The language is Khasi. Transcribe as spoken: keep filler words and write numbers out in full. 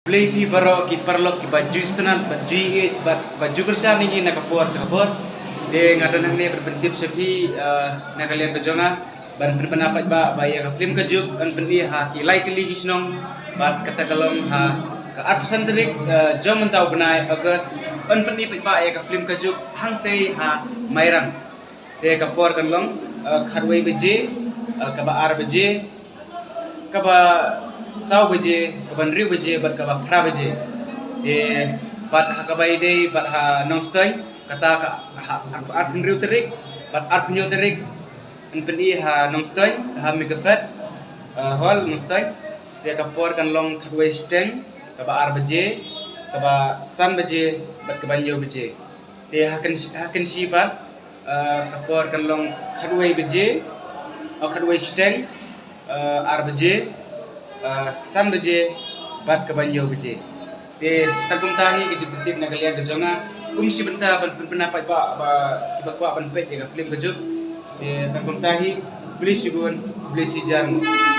Khublei phi baroh ki paralok kiba ju sngewtynnat bad ju ïeit bad ba ju kyrshan ïa ngi na ka por sha ka por. Te nga don hangne ban pyntip sha phi, eh, na ka liang ka jong nga ban pynbna paidbah ba ïa ka film Ka Juk yn pyni ha ki lai tylli ki shnong bad kata ka long ha ka arphew san tarik, eh, jong mynta u bnai August yn pyni paidbah ïa ka film Ka Juk hangtei ha Mairang. Te ka por kan long, eh, khatwei baje, eh, kaba ar baje, kaba saw baje, kaba hynriew baje bad kaba phra baje. Te bad ha kaba ïadei bad ha Nongstoiñ, kata ka ha ar, arphew hynriew tarik bad arphew hynñiew tarik yn pyni ha Nongstoiñ, ha Megafest, eh, Hall Nongstoiñ. Te ka por kan long khatwei shiteng, kaba ar baje, kaba san baje bad kaba hynñiew baje. Te ha Kynshi, ha Kynshi pat, eh, ka por kan long khatwei baje, oh, khatwei shiteng, eh, ar baje, eh, san baje bad kaba hynñiew baje. Te tang kumta hi ka jingpyntip na ka liang ka jong nga, kum shi bynta ban pynbna paidbah ba kiba kwah ban peit ïa ka film Ka Juk. Te tang kumta hi, khublei shibun, khublei shihajar.